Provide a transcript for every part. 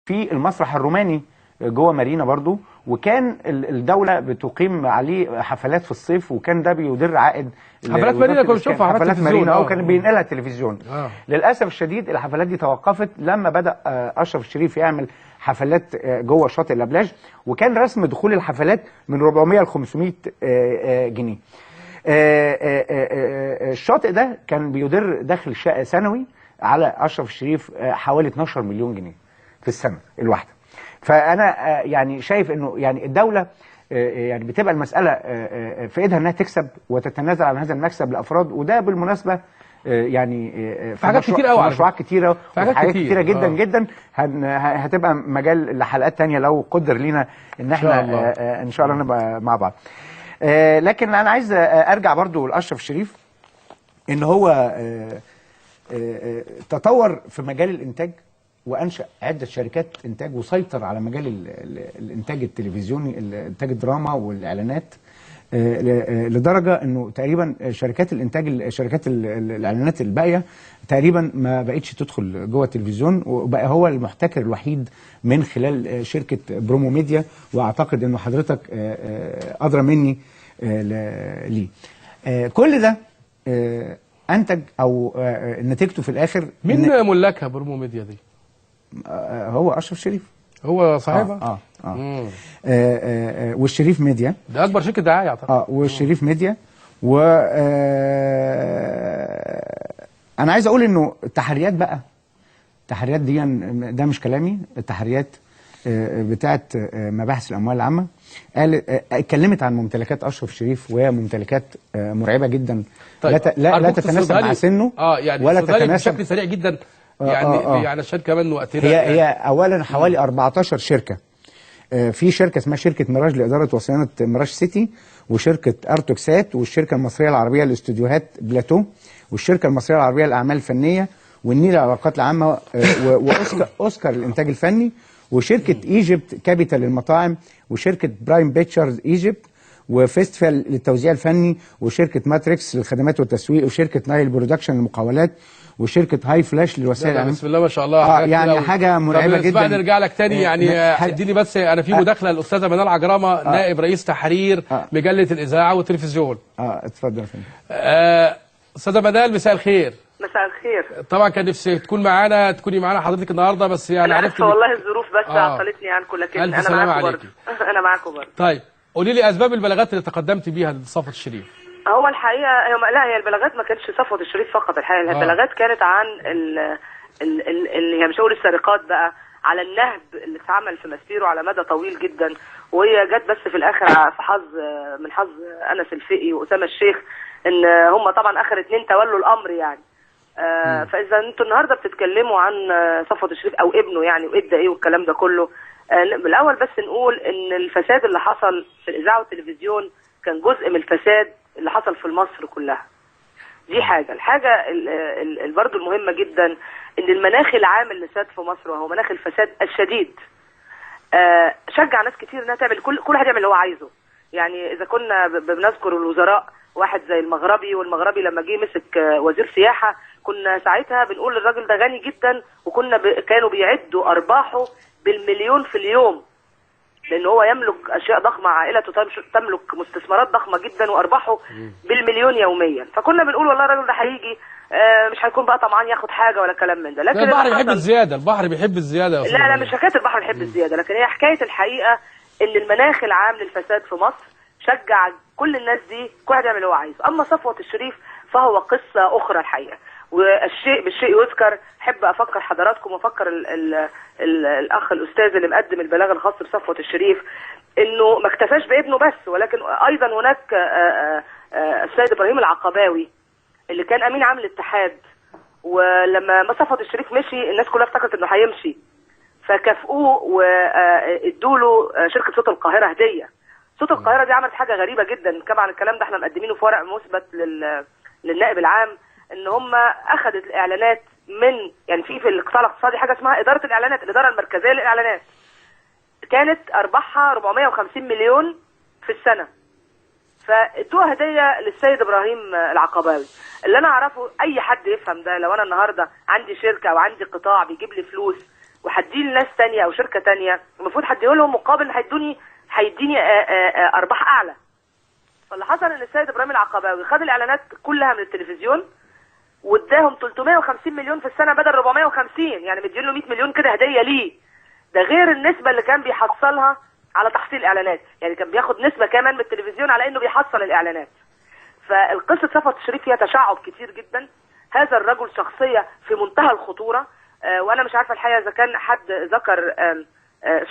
في المسرح الروماني جوه مارينا برضو، وكان الدولة بتقيم عليه حفلات في الصيف، وكان ده بيدر عائد. حفلات مارينا كنا بنشوفها، حفلات مارينا وكان بينقلها التلفزيون. للأسف الشديد الحفلات دي توقفت لما بدأ أشرف الشريف يعمل حفلات جوه شاطئ الأبلاج، وكان رسم دخول الحفلات من 400 ل 500 جنيه. الشاطئ ده كان بيدر دخل سنوي على أشرف الشريف حوالي 12 مليون جنيه في السنة الواحدة. فأنا يعني شايف إنه يعني الدولة يعني بتبقى المسألة في إيدها إنها تكسب وتتنازل عن هذا المكسب لأفراد، وده بالمناسبة يعني في حاجات كتير قوي، مشروعات كتيرة وحاجات كتيرة جدا جدا هتبقى مجال لحلقات تانية لو قدر لينا إن احنا إن شاء الله نبقى مع بعض. لكن أنا عايز أرجع برضو لأشرف الشريف، إن هو تطور في مجال الإنتاج وأنشأ عدة شركات إنتاج وسيطر على مجال الإنتاج التلفزيوني، الإنتاج الدراما والإعلانات، لدرجة أنه تقريبا شركات الإنتاج، شركات الإعلانات الباقية تقريبا ما بقتش تدخل جوه التلفزيون، وبقى هو المحتكر الوحيد من خلال شركة برومو ميديا، وأعتقد أنه حضرتك أدرى مني ليه. كل ده أنتج أو نتيجته في الآخر. مين ملاكها برومو ميديا دي؟ هو أشرف شريف، هو صاحبها. والشريف ميديا ده أكبر شركة دعاية أعتقد. والشريف ميديا. و أنا عايز أقول إنه التحريات بقى، التحريات دي ده مش كلامي، التحريات بتاعت مباحث الأموال العامة قال اتكلمت عن ممتلكات أشرف شريف، وهي ممتلكات مرعبة جدا. طيب. لا تتناسب مع سنة، يعني ولا تتناسب بشكل سريع جدا، يعني علشان كمان وقتنا. هي اولا حوالي 14 شركة. في شركة اسمها شركة ميراج لادارة وصيانة ميراج سيتي، وشركه ارتوكسات، والشركة المصرية العربية لاستوديوهات بلاتو، والشركة المصرية العربية للاعمال الفنية، والنيل للعلاقات العامة، واوسكار اوسكار للانتاج الفني، وشركه ايجيبت كابيتال للمطاعم، وشركه برايم بيتشرز ايجيبت، وفيستيفال للتوزيع الفني، وشركه ماتريكس للخدمات والتسويق، وشركه نايل برودكشن للمقاولات، وشركه هاي فلاش للوسائل الاعلامية. بسم الله ما شاء الله، يعني حاجة مرعبة جدا. طب نرجع لك تاني، يعني اديني بس، انا في مداخله للاستاذه منال عجرمه، نائب رئيس تحرير مجلة الاذاعة والتلفزيون. اتفضل يا فندم. استاذه منال، مساء الخير. مساء الخير. طبعا كان نفسي تكون معانا، تكوني معانا حضرتك النهارده، بس يعني عرفت والله الظروف بس عطلتني عنكم، لكن انا معاكم برضه. انا معاكم برضه. طيب قولي لي اسباب البلاغات اللي تقدمت بيها لصفوت الشريف. هو الحقيقة لا، هي البلاغات ما كانتش صفوت الشريف فقط، الحقيقة البلاغات كانت عن ال ال ال يعني مش هقول السرقات بقى، على النهب اللي اتعمل في مسيره على مدى طويل جدا، وهي جت بس في الاخر في حظ من حظ انس الفقي واسامة الشيخ، ان هم طبعا اخر اتنين تولوا الامر يعني. فاذا انتوا النهارده بتتكلموا عن صفوت الشريف او ابنه يعني، وادى ايه والكلام ده كله، الاول بس نقول ان الفساد اللي حصل في الاذاعة والتلفزيون كان جزء من الفساد اللي حصل في مصر كلها. دي حاجة. الحاجة برضه المهمة جدا ان المناخ العام اللي ساد في مصر، وهو مناخ الفساد الشديد، شجع ناس كتير انها تعمل كل واحد يعمل اللي هو عايزه. يعني اذا كنا بنذكر الوزراء، واحد زي المغربي، والمغربي لما جه مسك وزير سياحة كنا ساعتها بنقول الراجل ده غني جدا، وكنا كانوا بيعدوا ارباحه بالمليون في اليوم، لان هو يملك اشياء ضخمة، عائلته تملك مستثمرات ضخمة جدا وارباحه بالمليون يوميا. فكنا بنقول والله الراجل ده هيجي مش هيكون بقى طمعان ياخد حاجة ولا كلام من ده. لكن البحر بيحب الزيادة، البحر بيحب الزيادة. لا لا، مش حكاية البحر بيحب الزيادة، لكن هي حكاية الحقيقة ان المناخ العام للفساد في مصر شجع كل الناس دي، كل واحد يعمل اللي هو عايزه. اما صفوت الشريف فهو قصة اخرى الحقيقة، والشيء بالشيء يذكر. احب افكر حضراتكم وافكر ال ال ال الاخ الاستاذ اللي مقدم البلاغ الخاص بصفوت الشريف انه ما اكتفاش بابنه بس، ولكن ايضا هناك السيد ابراهيم العقباوي اللي كان امين عام الاتحاد، ولما ما صفوت الشريف مشي الناس كلها افتكرت انه هيمشي، فكافئوه وادوا له شركة صوت القاهرة هديه. صوت القاهرة دي عملت حاجة غريبة جدا، طبعا الكلام ده احنا مقدمينه في ورق مثبت للنائب العام، ان هم اخذت الاعلانات من يعني في القطاع الاقتصادي حاجة اسمها ادارة الاعلانات، الادارة المركزية للاعلانات، كانت ارباحها 450 مليون في السنة، فادوها هديه للسيد ابراهيم العقباوي. اللي انا اعرفه اي حد يفهم ده، لو انا النهارده عندي شركة او عندي قطاع بيجيب لي فلوس وهديه لناس ثانية او شركة ثانية، المفروض هديه لهم مقابل هيديني ارباح اعلى. فاللي حصل ان السيد ابراهيم العقباوي خد الاعلانات كلها من التلفزيون واداهم 350 مليون في السنة بدل 450، يعني مدين له 100 مليون كده هديه ليه. ده غير النسبة اللي كان بيحصلها على تحصيل الاعلانات، يعني كان بياخد نسبه كمان من التلفزيون على انه بيحصل الاعلانات. فالقصة صفوت الشريف فيها تشعب كتير جدا. هذا الرجل شخصية في منتهى الخطورة، وانا مش عارفه الحقيقة اذا كان حد ذكر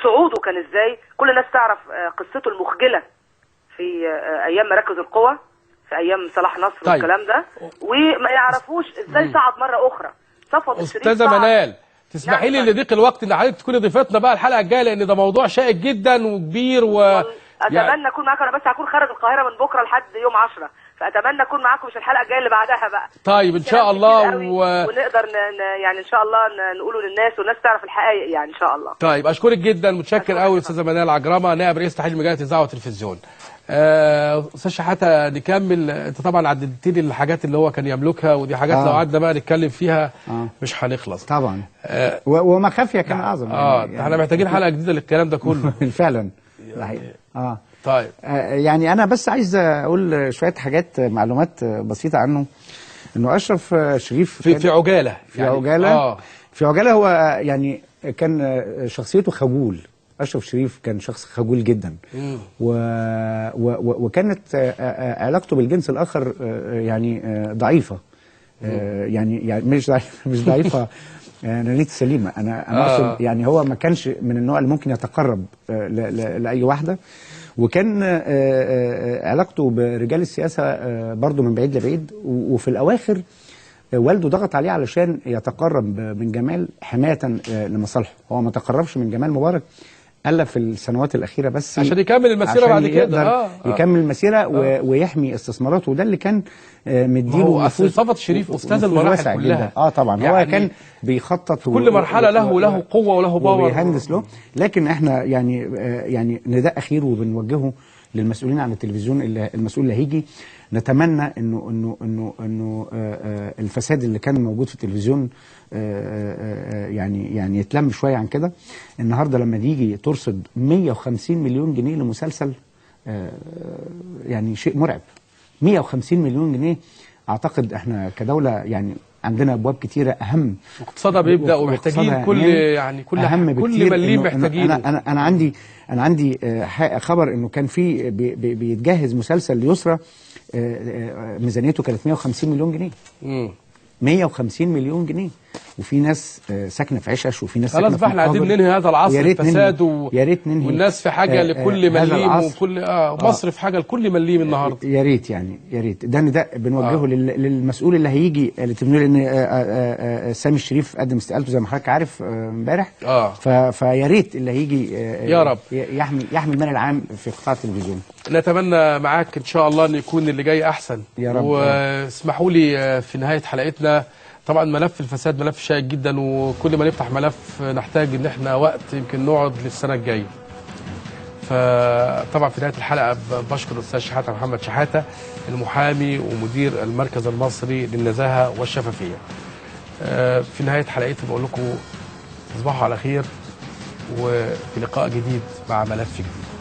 صعوده كان ازاي. كل الناس تعرف قصته المخجله في ايام مراكز القوى، في ايام صلاح نصر. طيب. والكلام ده، وما يعرفوش ازاي صعد مرة اخرى صفوت الشريف. استاذه منال، تسمحي لي لضيق الوقت ان حضرتك تكوني ضيفتنا بقى الحلقة الجاية، لان ده موضوع شائك جدا وكبير. اتمنى يعني اكون معاكم، انا بس هكون خارج القاهرة من بكره لحد يوم 10، فاتمنى اكون معاكم مش الحلقة الجاية اللي بعدها بقى. طيب ان شاء الله ونقدر يعني ان شاء الله نقوله للناس والناس تعرف الحقائق يعني ان شاء الله. طيب اشكرك جدا، متشكر قوي استاذه منال عجرمه، نائب رئيس تحرير مجلة الاذاعة والتلفزيون. استاذ شحاته نكمل. انت طبعا عددت لي الحاجات اللي هو كان يملكها، ودي حاجات لو قعدنا بقى نتكلم فيها مش هنخلص طبعا. وما خفي كان اعظم. يعني احنا محتاجين حلقة جديدة للكلام ده كله. فعلا يعني. طيب يعني انا بس عايز اقول شوية حاجات، معلومات بسيطة عنه. انه اشرف شريف في عجالة، في يعني عجالة في عجالة هو يعني كان شخصيته خجول. اشرف شريف كان شخص خجول جدا، وكانت علاقته بالجنس الاخر يعني ضعيفة، يعني مش ضعيفة نانيت سليمة. انا اقصد يعني هو ما كانش من النوع اللي ممكن يتقرب لاي واحدة، وكان علاقته برجال السياسة برضه من بعيد لبعيد. وفي الاواخر والده ضغط عليه علشان يتقرب من جمال حماية لمصالحه. هو ما تقربش من جمال مبارك الا في السنوات الاخيرة بس، عشان يكمل المسيرة بعد كده، يكمل المسيرة ويحمي استثماراته. وده اللي كان مديله نفوذ. صفوت شريف استاذ المراحل كلها. طبعا يعني هو كان بيخطط كل مرحلة له قوة وله power وبيهندس له. لكن احنا يعني نداء اخير وبنوجهه للمسؤولين عن التلفزيون، المسؤول اللي هيجي، نتمنى انه انه انه انه الفساد اللي كان موجود في التلفزيون يعني يتلم شوية عن كده. النهارده لما تيجي ترصد 150 مليون جنيه لمسلسل، يعني شيء مرعب. 150 مليون جنيه، اعتقد احنا كدولة يعني عندنا ابواب كتيرة اهم، اقتصادها بيبدا ومحتاجين كل يعني كل اهم كل مليم محتاجينه. انا عندي خبر انه كان في بيتجهز مسلسل ليسرى، ميزانيته كانت 150 مليون جنيه. 150 مليون جنيه، وفي ناس ساكنة في عشش، وفي ناس خلاص بقى احنا عايزين ننهي هذا العصر الفساد يا ريت ننهي، والناس في حاجة لكل مليم، وكل مصر في حاجة لكل مليم النهارده. يا ريت يعني يا ريت ده نداء بنوجهه للمسؤول اللي هيجي للتلفزيون، لان سامي الشريف قدم استقالته زي ما حضرتك عارف امبارح. فيا ريت اللي هيجي يا رب يحمي المال العام في قطاع التلفزيون. نتمنى معاك ان شاء الله ان يكون اللي جاي احسن يا رب. واسمحوا لي في نهاية حلقتنا، طبعا ملف الفساد ملف شائك جدا، وكل ما نفتح ملف نحتاج ان احنا وقت يمكن نقعد للسنة الجاية. فطبعا في نهاية الحلقة بشكر الاستاذ شحاته محمد شحاته، المحامي ومدير المركز المصري للنزاهه والشفافيه. في نهاية حلقتي بقول لكم تصبحوا على خير، وفي لقاء جديد مع ملف جديد.